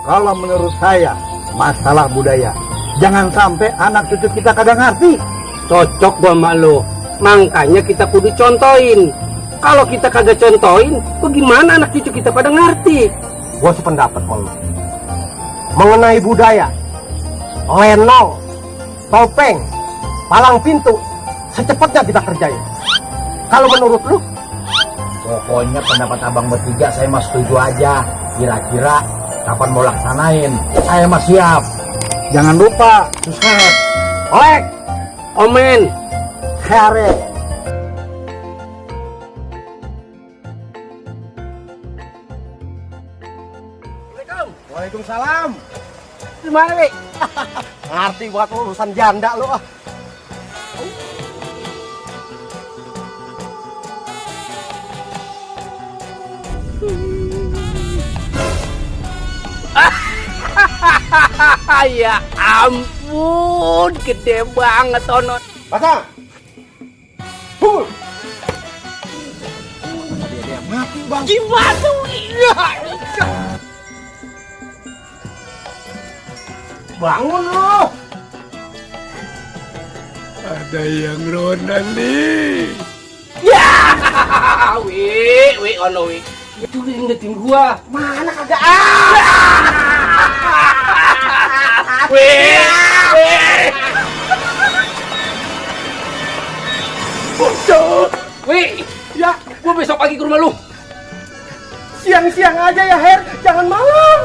Kalau menurut saya, masalah budaya. Jangan sampai anak cucu kita kagak ngerti. Cocok gua sama lu. Makanya kita kudu contohin. Kalau kita kagak contohin, bagaimana anak cucu kita pada ngerti? Gua sependapat kalau mengenai budaya, lenong, topeng, palang pintu, secepatnya kita kerjain. Kalau menurut lu? Pokoknya pendapat abang bertiga saya mah setuju aja. Kira-kira kapan mau laksanain? Saya mah siap. Jangan lupa, subscribe, like, Omen. share. Waalaikumsalam. Gimana, Wi? Ngerti buat urusan janda lu ah. Ya ampun, gede banget Onon. Pasang. Pukul. Mati bang. Gimana, Wi? Bangun lu. Ada yang ronda nih. Ya, Wi, Ono, Wi. Itu ingetin gua. Mana kagak Wi. Bocor. Wi, ya, gua besok pagi ke rumah lu. Siang-siang aja ya Her, jangan malam.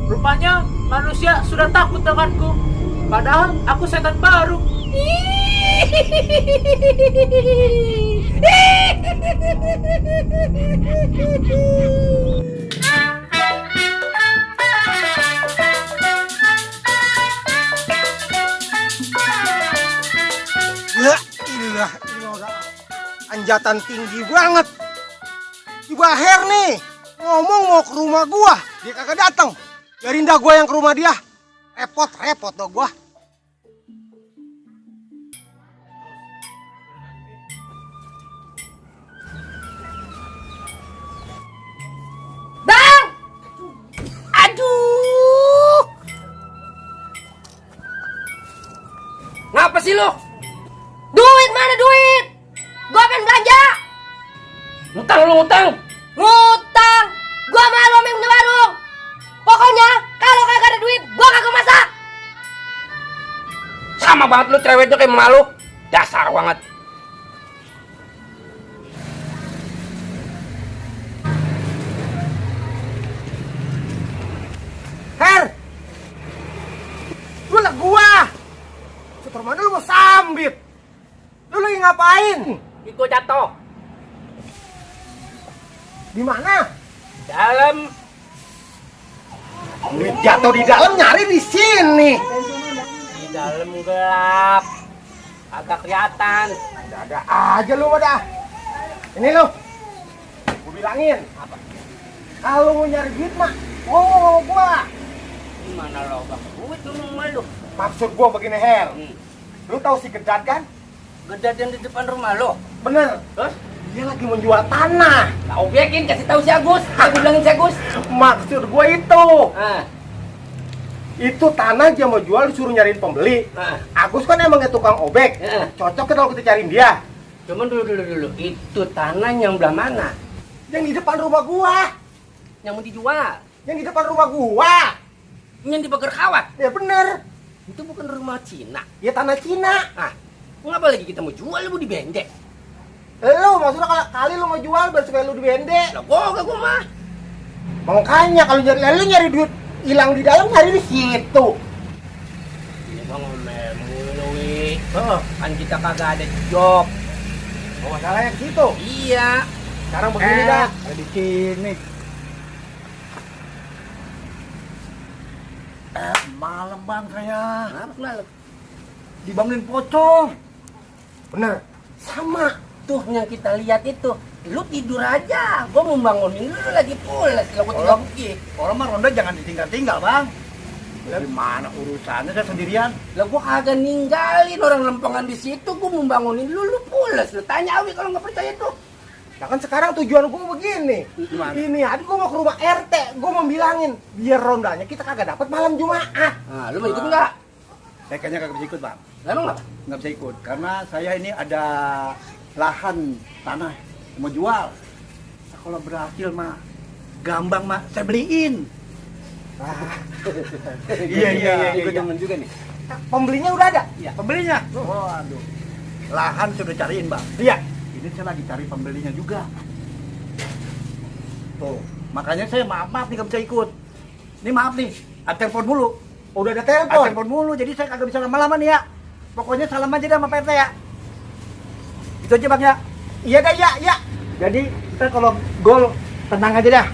Rupanya manusia sudah takut denganku. Padahal aku setan baru. Ya ilah, ini udah anjatan tinggi banget. Tiba Her nih, ngomong mau ke rumah gua, dia kagak datang. Biarin dah gua yang ke rumah dia. Repot dah gua. Bang! Aduh! Ngapa sih lo? Duit mana duit? Gua pengen belanja. Ngutang lu ngutang. Ngutang. Gua malu main punya warung. Pokoknya kalau kagak ada duit, gua kagak masak. Sama banget lu cerewetnya kayak malu. Dasar banget. Her! Lu lah gua! Setor mana lu mau sambit? Lu lagi ngapain? Iko jatuh. Di mana? Dalam. Duit jatuh di dalam, nyari di sini. Di dalam gelap. Agak kelihatan. Ada aja lu pada. Ini lu. Gua bilangin. Apa? Kalau mau nyari duit mah, ngomong sama gua. Gimana lo bang? Duit lu mau lu. Maksud gua begini Her. Hmm. Lu tahu si Gedat kan? Kejadian di depan rumah lo. Bener. Terus? Dia lagi menjual tanah. Nah, obyekin, kasih tahu si Agus. Aku bilangin si Agus. Maksud gue itu. Ah, Itu tanah dia mau jual disuruh nyariin pembeli. ah. Agus kan emang kayak tukang obek. Cocok kan kalau kita cariin dia. Cuman dulu. Itu tanah yang belah mana? Yang di depan rumah gua. Yang mau dijual? Yang di depan rumah gua. Yang di pagar kawat? Ya bener. Itu bukan rumah Cina. Ya tanah Cina. Ah, ngapa lagi kita mau jual, lu mau dibendek? Lu maksudnya kali lu mau jual baru supaya lu dibendek. Lah gua mah. Makanya kalau lu nyari duit hilang di dalam, nyari di situ. Ini bang ngomel mulu, Wi. Kan kita kagak ada job. Oh, masalahnya ke situ. Iya. Sekarang begini dah. Ada di sini. Malam bang saya Kenapa malam? dibangunin pocong. Bener. Sama. Tuh yang kita lihat itu, lu tidur aja. Gua mau bangunin lu lagi pulas. Lah gua tinggal pergi. Orang mah ronda jangan ditinggal-tinggal bang. Dari mana urusannya saya sendirian? Lah gua kagak ninggalin orang lempengan di situ. Gua mau bangunin lu pulas. Lu tanya Awi kalau nggak percaya tuh. Nah kan sekarang tujuan gua begini. Gimana? Ini hari gua mau ke rumah RT. Gua mau bilangin biar rondanya kita kagak dapat malam Jumat. Nah, lu mau ikut nggak? Saya kayaknya kagak bisa ikut bang. Lah emang nggak? Nggak bisa ikut karena saya ini ada lahan tanah mau jual. Nah, kalau berhasil mah gampang mah saya beliin. Iya. Gua demen juga nih. Pembelinya udah ada? Iya. Pembelinya? Oh, aduh. Lahan sudah cariin bang. Iya. Ini saya lagi cari pembelinya juga. Tuh, makanya saya maaf nih nggak bisa ikut. Ini maaf nih, ada telepon mulu. Udah ada Ada telepon. telepon mulu, jadi saya kagak bisa lama-lama nih ya. Pokoknya salam aja dah sama Pak RT ya. Itu aja bang ya. Iya dah, ya. Jadi kita kalau gol tenang aja dah.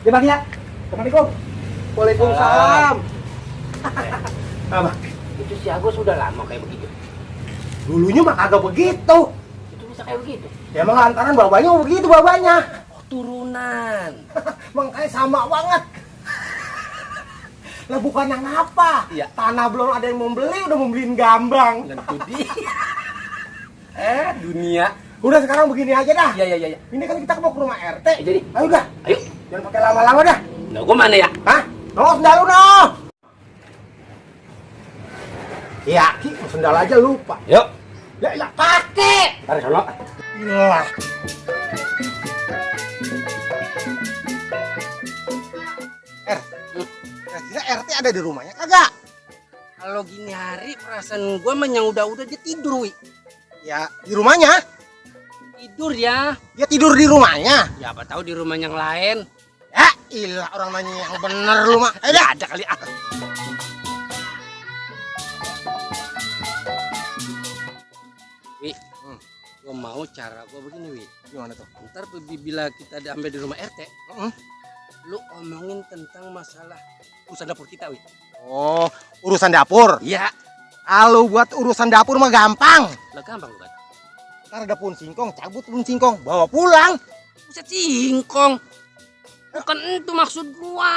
Ya bang ya. Assalamualaikum. Waalaikumsalam. Apa? Itu si Agus sudah lama kayak begitu. Dulunya mah kagak begitu. Itu bisa kayak begitu. Ya emang lantaran babanya begitu babanya. Oh, turunan. Makanya sama banget. Lah bukan yang apa? Iya. Tanah belum ada yang mau beli, udah mau beliin gambang. Tentu dia. Dunia. Udah sekarang begini aja dah. Iya. Ini kan kita mau ke rumah RT. Jadi. Ayo dah. Ayo. Jangan pakai lama-lama dah. Nah, gua mana ya? Hah? No, sendal lu no. Iya, Ki, sendal aja lupa. Yuk. Ya, pakai. Tarik sono. Iyalah. Kira-kira RT ada di rumahnya kagak? Kalau gini hari perasaan gua mah yang udah dia tidur, Wi. Ya, di rumahnya. Tidur ya. Dia tidur di rumahnya. Ya apa tahu di rumah yang lain. Ya, ilah orang nanya yang bener lu mah. Ayo dah. Ada kali ah. Wi, gua mau cara gua begini, Wi. Gimana tuh? Ntar bila kita sampai di rumah RT, Heeh. lu omongin tentang masalah urusan dapur kita, Wi. Oh, urusan dapur. Iya. Kalau buat urusan dapur mah gampang. Lah gampang lu kan. Ntar ada pun singkong, cabut pun singkong, bawa pulang. Bisa singkong. Bukan itu maksud gua.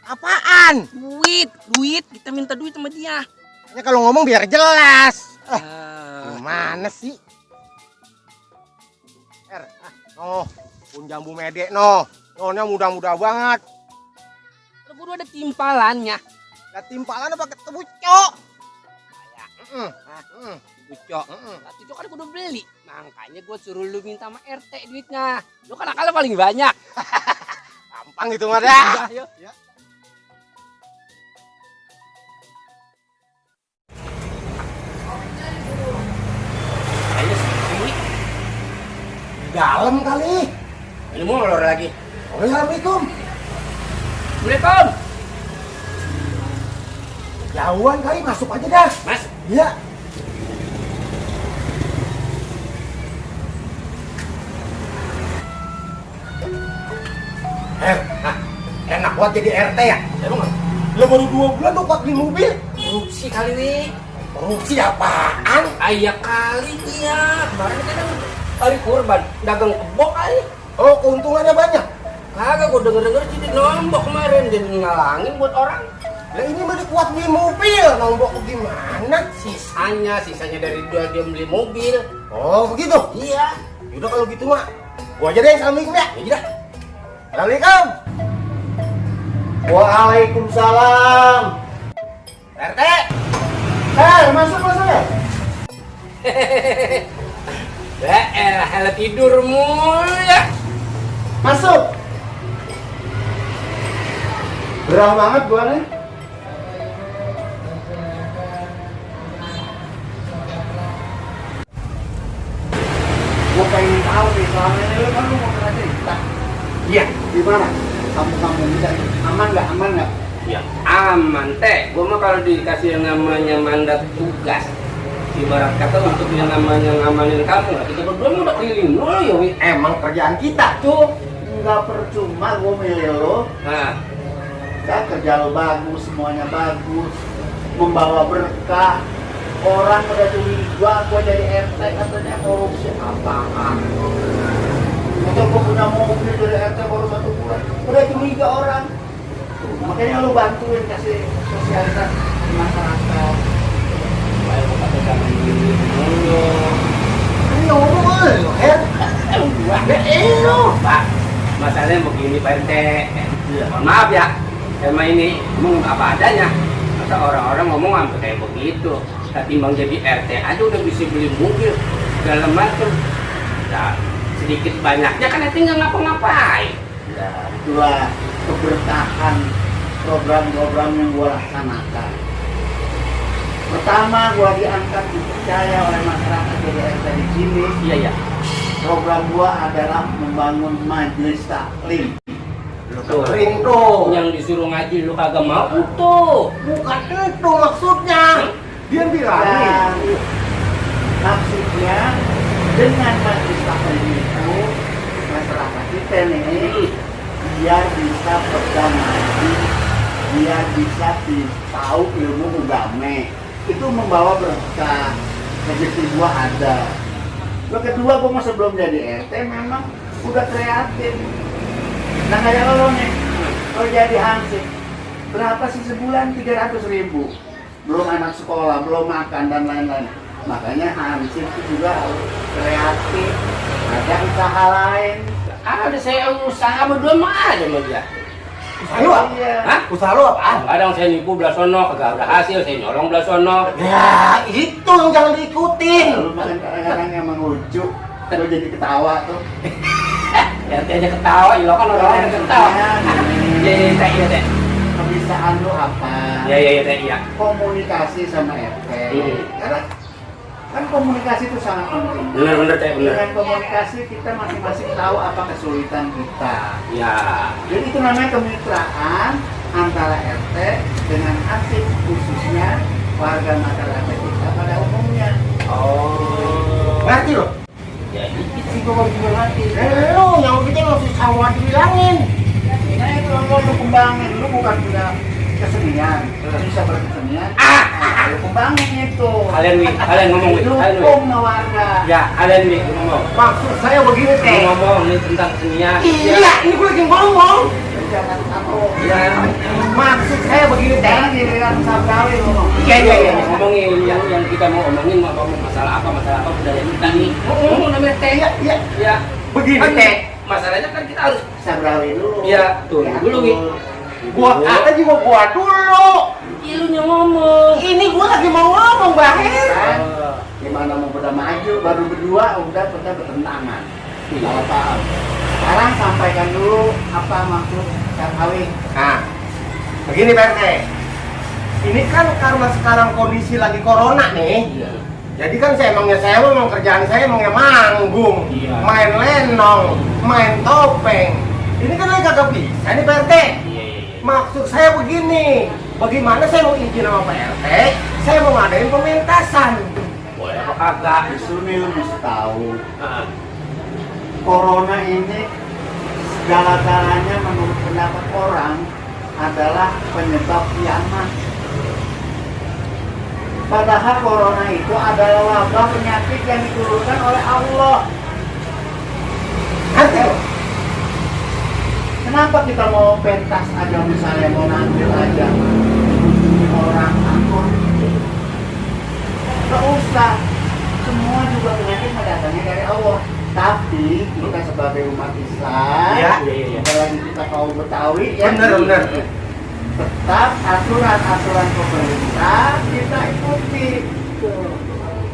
Apaan? Duit. Kita minta duit sama dia. Hanya kalau ngomong biar jelas. Ah. Gimana sih? Oh, pun jambu medek no. Nonya mudah-mudah banget. Lu kudu ada timpalannya. Lah timpalan pakai tebucok. Bucok. Tapi itu kan kudu beli. Makanya gua suruh lu minta sama RT duitnya. Lu kan akalnya paling banyak. Gampang itu mah dah. Ayo. Ayo sini. Dalam kali. Ini mau ngelor lagi. Assalamualaikum. Assalamualaikum. Jauhan kali, masuk aja dah. Mas. Iya. Enak buat jadi RT ya? Emang nggak? Lo baru 2 bulan tuh beli mobil. Korupsi kali nih. Korupsi apaan? Ayah kali dia. Kemarin kan hari kurban dagang kebo kali. Oh, keuntungannya banyak. Kagak, gua denger-denger sih di Lombok kemarin dia ngalangin buat orang. Lah ini mah kuat beli mobil, nombok gimana? Sisanya dari dia beli mobil. Oh begitu? Iya. Yaudah kalau gitu mah, gua aja deh. Assalamualaikum ya. Ya udah. Assalamualaikum. Waalaikumsalam. RT. Masuk ya. Elah tidur mulu ya. Masuk. Gerah banget gua nih. Gua pengen tahu nih selama ini lu kan mau pernah cerita. Iya. Gimana? Kamu bisa aman nggak? Ya aman teh. Gua mah kalau dikasih yang namanya mandat tugas, ibarat kata untuk yang namanya ngamanin kamu lah, kita berdua mah udah keliling dulu ya Wi. Emang kerjaan kita tuh nggak percuma gua milih lo. Nah, Kan kerja lo bagus, semuanya bagus, membawa berkah. Orang pada curiga gua jadi RT katanya korupsi apaan. Atau gua punya mobil dari RT baru 1 bulan, udah curiga orang. Makanya lo bantuin kasih sosialisasi di masyarakat. supaya gua kata jangan gini mulu. Ini ngomong lo, Her. Lo, Pak. Masalahnya begini Pak RT. Mohon maaf ya, sama ini ngomong apa adanya. Masa orang-orang ngomong sampai kayak begitu. Ketimbang jadi RT aja udah bisa beli mobil segala macam. Nah, sedikit banyaknya kan tinggal ngapa-ngapain. Ya, itulah keberkahan program-program yang gua laksanakan. Pertama, gua diangkat dipercaya oleh masyarakat jadi RT di sini. Iya ya. Program gua adalah membangun majelis taklim. Tuh. Kering tuh. Yang disuruh ngaji lu kagak mau tuh. Bukan itu maksudnya. Dia bilang maksudnya dengan majelis taklim itu masyarakat kita nih biar bisa pegang ngaji, biar bisa tahu ilmu agama. Itu membawa berkah. Rezeki gua ada. Yang kedua, gua mah sebelum jadi RT memang udah kreatif. Nah kayak lo nih, lo jadi hansip, berapa sih sebulan? 300.000. Belum anak sekolah, belum makan dan lain-lain. Makanya hansip itu juga harus kreatif, ada usaha lain. Ada saya usaha berdua mah ada sama dia. Usaha lu apa? Iya. Hah? Usaha lu apaan? Kadang saya nipu belah sono, kagak ada hasil, saya nyolong belah sono. Ya itu yang jangan diikutin. Lu makan kadang-kadang emang lucu, lo jadi ketawa tuh. Ya aja ketawa, iya kan orang yang ketawa. Iya, iya, teh. Kebiasaan lu apa? Iya, teh, iya. Komunikasi sama RT. Karena kan komunikasi itu sangat penting. Bener, teh, bener. Dengan komunikasi kita masing-masing tahu apa kesulitan kita. Ya. Jadi itu namanya kemitraan antara RT dengan hansip, khususnya warga masyarakat kita pada umumnya. Oh. Ngerti loh? Ya, Si gua juga ngerti. Lu yang kita harus sama dibilangin. Nah itu lu kembangin, lu bukan punya kesenian, bisa berkesenian. Lu kembangin itu. Kalian ngomong, Wi. Dukung warga. Ya, kalian nih ngomong. Maksud saya begini teh. Ngomong nih tentang kesenian. Iya, ini gue lagi ngomong. Jangan tahu. Ya. Maksud saya begini teh. Giliran sabdawi ngomong. Iya. Ngomongin yang kita mau omongin mau masalah apa budaya kita nih. Ngomong namanya teh. Iya. Ya. Begini Kan teh. Masalahnya kan kita harus Sabdawi dulu. Iya, tuh dulu Wi. Gua kata juga gua dulu. Ilunya ngomong. Ini gua lagi mau ngomong, Bahir. Gimana mau pada maju baru berdua udah pada bertentangan. Salah paham. Sekarang sampaikan dulu apa maksud Sarkawi. Nah, begini Pak RT. Ini kan karena sekarang kondisi lagi corona nih. Iya. Jadi kan saya memang kerjaan saya emangnya manggung, Iya. main lenong, main topeng. Ini kan lagi kagak bisa nih Pak RT. Iya. Maksud saya begini, bagaimana saya mau izin sama Pak RT, saya mau ngadain pementasan. Boleh apa kagak? Justru nih lu mesti tahu, Heeh. corona ini segala-galanya menurut pendapat orang adalah penyebab kiamat. Padahal corona itu adalah wabah penyakit yang diturunkan oleh Allah. Ngerti loh? Kenapa kita mau pentas aja misalnya mau nampil aja? orang akur. Gak usah. Semua juga penyakit datangnya dari Allah. Tapi kita sebagai umat Islam, Iya. apalagi kita kaum Betawi, ya Benar. tetap aturan-aturan pemerintah kita ikuti.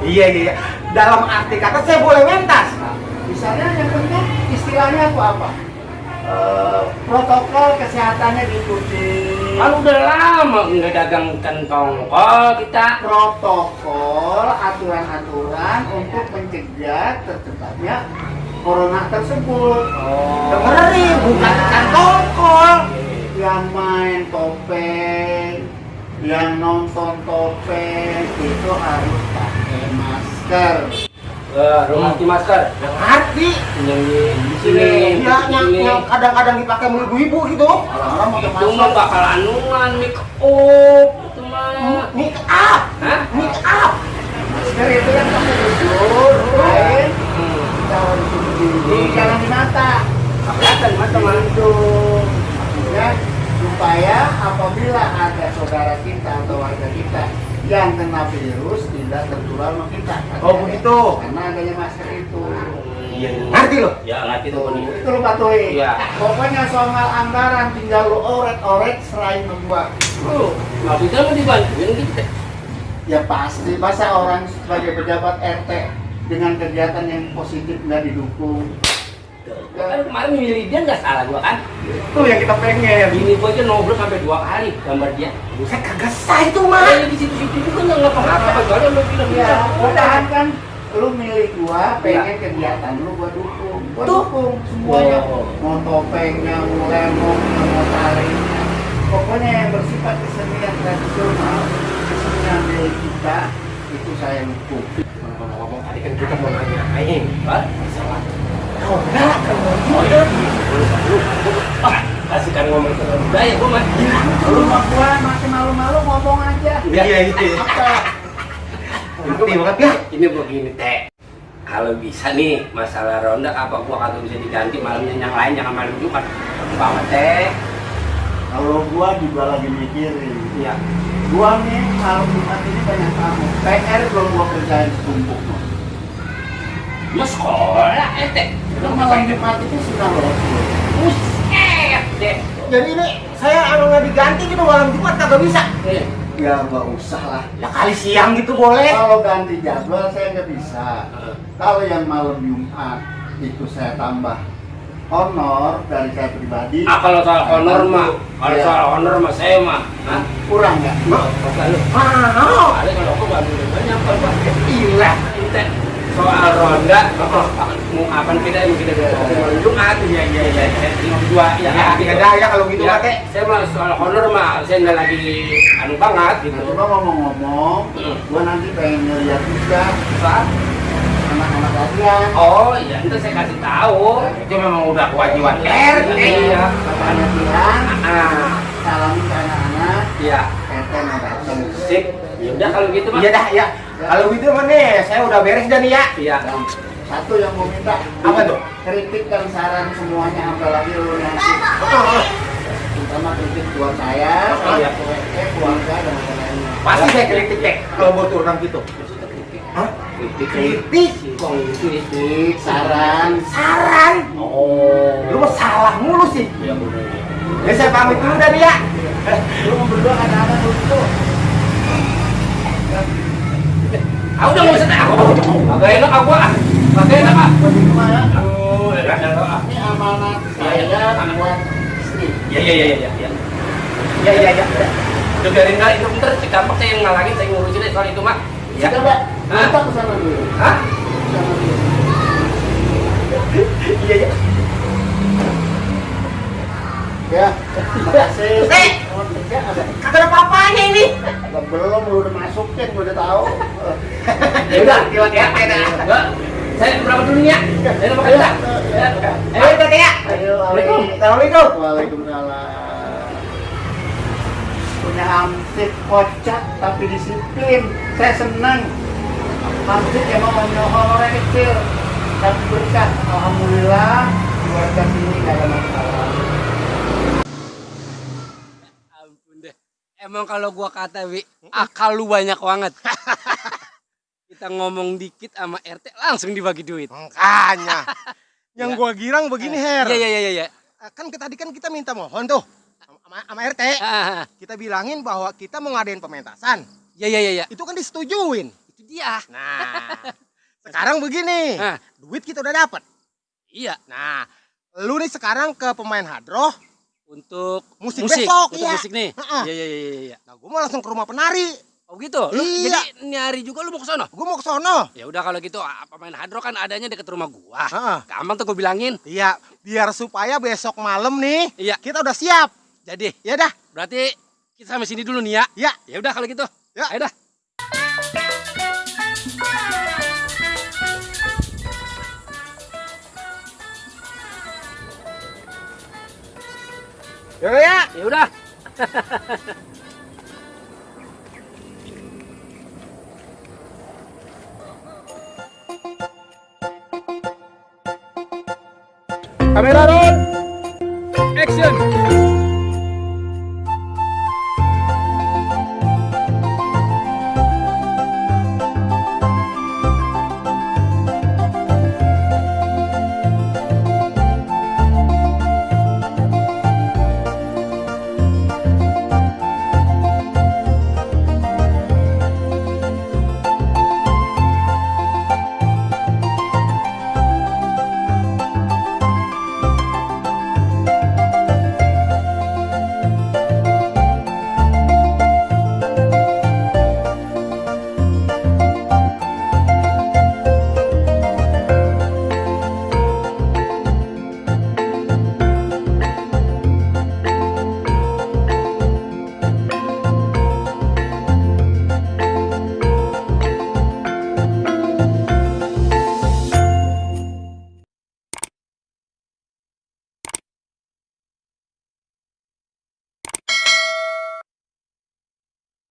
Iya. Dalam arti kata saya boleh mentas. Misalnya yang penting istilahnya apa? Protokol kesehatannya diikuti. Kalau udah lama nggak dagang kentong kol kita. Protokol, aturan-aturan untuk mencegah terciptanya corona tersebut. Dengerin, bukan kantong kol. Yang main topeng, yang nonton topeng itu harus pakai masker. Rumah masker. Yang ngerti? Yang di sini. Ya, yang kadang-kadang dipakai sama ibu-ibu gitu. Orang-orang pakai Itu mah masker. bakal anuan make up. Itu mah. Make up, Hah? make up. Masker itu yang pakai jujur, lain. Kalau di jangan di mata. Kelihatan mata mah. Itu maksudnya supaya apabila ada saudara kita atau warga kita yang kena virus tidak tertular sama kita. Oh, begitu. Karena adanya masker itu. Iya. Ngerti lo? Ya ngerti tuh. Itu lo patuhi. Iya. Pokoknya soal anggaran tinggal lo oret-oret serahin sama gua. Maksudnya mau dibantuin gitu. Ya pasti, masa orang sebagai pejabat RT dengan kegiatan yang positif nggak didukung. Kan kemarin milih dia nggak salah gua kan. Itu yang kita pengen. Bini gua aja ngobrol sampai 2 kali gambar dia. Saya kagak sah itu mah. Di situ-situ juga nggak ngapa-ngapa. Kecuali lo bilang Ya, mudahan kan lu milih gua, pengen kegiatan lu gua dukung. Gua dukung semuanya. Oh. Mau topengnya, mau lemong, mau tarinya. Pokoknya yang bersifat kesenian tradisional, kesenian milik kita, itu saya dukung. Ngomong-ngomong tadi kan kita mau nanyain masalah Enggak, oh iya kasihkan ngomong tentang budaya gua mah lu mah gua masih malu-malu ngomong aja. iya itu Apa? ngerti banget ya ini begini teh kalau bisa nih masalah ronda apa gua kagak bisa diganti malamnya yang lain jangan malam Jumat banget teh Kalau gua juga lagi mikirin. iya Gua nih kalau Jumat ini banyak tamu. PR belum gua kerjain setumpuk. mas sekolah teh Lu malam Jumat itu sudah lolos. buset deh Jadi ini saya nggak diganti gitu malam Jumat kagak bisa. Iya. Ya nggak usah lah. Ya kali siang gitu boleh Kalau ganti jadwal saya nggak bisa. Kalau yang malam Jumat itu saya tambah honor dari saya pribadi. kalau soal honor mah Iya. soal honor mah saya mah hah? Kurang ya? Lalu Ah, kali kalau aku nggak banyak apa ilah kita soal ronda mau apa kita Jumat ya dua ya tiga daya kalau gitu ya, pakai. saya malah soal honor mah saya nggak lagi anu banget gitu Coba ngomong-ngomong, gua nanti pengen ngeliat juga Soal, anak-anak latihan. oh iya itu saya kasih tahu itu memang udah kewajiban RT Iya, katanya bilang ah salamin ke anak-anak. iya RT mau datang. sip ya udah kalau gitu mah Iya dah ya. Kalau gitu mah nih, saya udah beres dah nih ya. iya Dan satu yang mau minta Apa tuh? Kritik dan saran semuanya apalagi lu nanti. Terutama kritik buat saya, Iya. keluarga dan lain-lainnya. pasti saya kritik teh Kalau buat orang gitu. Hah? kritik kong Kritik, saran. saran oh Lu mah salah mulu sih. ya udah Ya saya pamit dulu dah nih ya. Lu mau berdua kadang-kadang dulu. aku udah ngusir aku agak enak aku agak enak ah Gimana? oh enak ah Ini amanat saya buat istri. ya udah biarin dah itu bentar si gampang saya yang ngalangin saya ngurusin deh soal itu mah ya Coba Hah? kita kesana dulu. hah Kesana dulu. iya Ya, makasih. Mau kerja ada? kagak ada apa-apanya ini Belum, lu udah masukin, gua udah tahu. ya udah lewat ya enggak saya berapa dulu ya saya mau kerja ayo tete ya Ayo, Assalamualaikum Waalaikumsalam. Punya Hamsid kocak tapi disiplin. Saya senang. Hamsid emang honornya kecil tapi berkat. Alhamdulillah keluarga sini gak ada masalah. ampun deh Emang kalau gua kata, Wi, akal lu banyak banget. Kita ngomong dikit sama RT langsung dibagi duit. Makanya. Yang gua girang begini, Her. Iya. Kan tadi kan kita minta mohon tuh sama RT. Kita bilangin bahwa kita mau ngadain pementasan. Iya. Itu kan disetujuin. Itu dia. Nah, sekarang begini. Duit kita udah dapat. Iya. Nah, lu nih sekarang ke pemain hadroh Untuk musik besok, untuk iya. musik nih. Iya. Nah, gua mau langsung ke rumah penari. Oh gitu. Lu Iya. jadi nyari juga lu mau ke sono? Gua mau ke sono. Ya udah kalau gitu pemain hadro kan adanya deket rumah gua. Heeh. Gampang tuh gua bilangin. Iya, biar supaya besok malam nih Iya. kita udah siap. Jadi, Ya dah. berarti kita sampai sini dulu nih ya. Ya. Ya udah kalau gitu. Ya. Ayo dah. Ya. Ya udah.